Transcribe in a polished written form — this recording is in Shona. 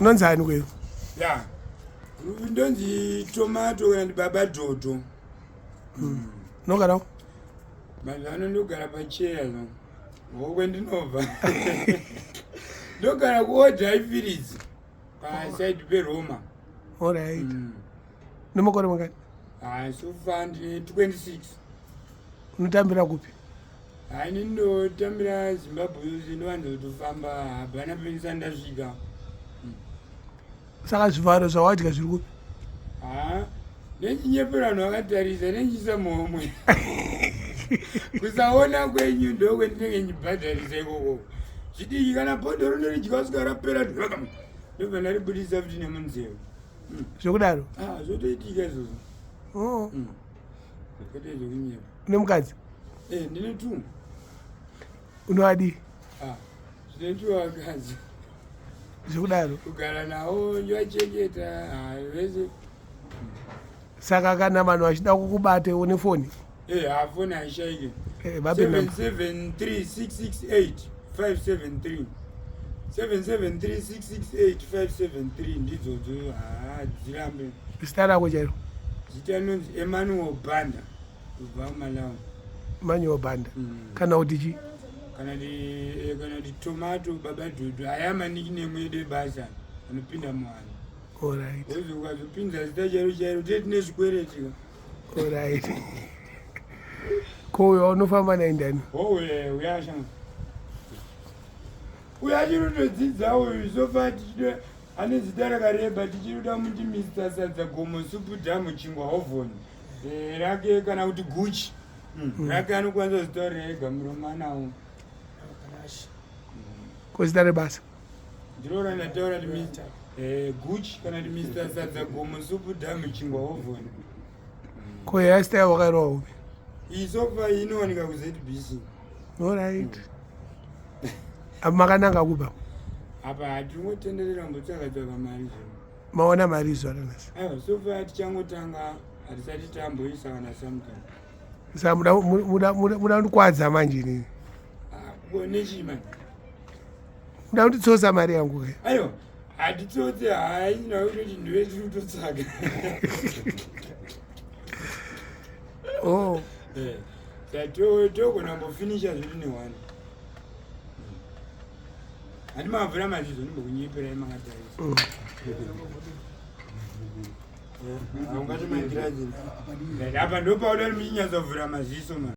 Unonzi ani kweyo? Ya, ndonzi Tomato kana ndi Baba Dhodho. Unogara ku? Mazuva ano ndogara pacheya zvangu. Hokwe ndinobva. Ndogara kuodha ifiridzi paside peRoma. Alright. Nemakore mangani? Ah, so far ndine 26. Unotambira kupi? Hayi, ini ndinotambira Zimbabwe yose, ndovanza kutofamba, hapana pendisati ndasvika. Saka zvivharo zvawadya zviri kupi? Ha, nechinyepera vanhu vakatarisa, nechiisa muhomwe. Kusaona kwenyu ndokwendinenge ndichibhadharisa ikoko. Zvidiki kana bhodhoro ndinodya kusvika rapera, ndobva ndaribudisa futi nemunzeve. Zvekudaro? Ah, zvotoitika izvozvo. Oh. Kwete zvekunyepa. Une mukadzi? Eh, ndine two. Unovadii? Ah, zvine two vakadzi. Zvekudaro? Kugara navo ndovachengeta, ah, vese. Saka kana vanhu vachida kukubata une foni? Eh, ha, foni haishaike. Eh, vape number. 773 573 773 573 ndidzodzo, hadzirambe. Zita rako chairo? Zita rinonzi Emmanuel Banda, kubva kuMalawi. Manuel Banda. Kana kuti chi? Kana kuti Tomato Baba Dhodho, aya manickname edu ebasa anopinda muvanhu. Ozi ukazopinza zita chairo chairo, tee tine zvikwereti ka. Alright. Ko uyo unofamba naye ndani? Owe uyasha uyu achiri kutodzidza uyu. So far tichida ane zita rakareba, tichiri muti Mr Sadza Gomo Supu Dhamu Chingwa Hovhoni. Eh, rake kana kuti Guchi. Rake anokwanisa kuzitaurira ega, muromo anawo. Ko zita rebasa? Ndiro randataura kuti Mr Guchi kana kuti Mr Sadza Gomo Supu Dhamu Chingwa Hovhoni. Ko hairstyle wakairwa upi? Iyi so far inowanika kuZBC. Alright. Apa makananga kupa? Apa hatingotenderera, mbotsvaka tsvaka mari zvino. Maona mari zuva ranhasi? Aiwa, so far tichangotanga, hatisati tamboisa kana something. Saka muda kundikwadza manje inini? Ah, ko nechii mani? Muda kunditsosa mari yangu ke? Aiwa, hatitsotse, hai, nautoti ndiwe tiri kutotsvaga. Oh. Eh, togona kumbofinisha zvedu neone. Handi mavhura mazizo, ndimbokunyeperai makatarisa. Ungati magirazi apa ndopauda muchinyatsovhura maziso ma.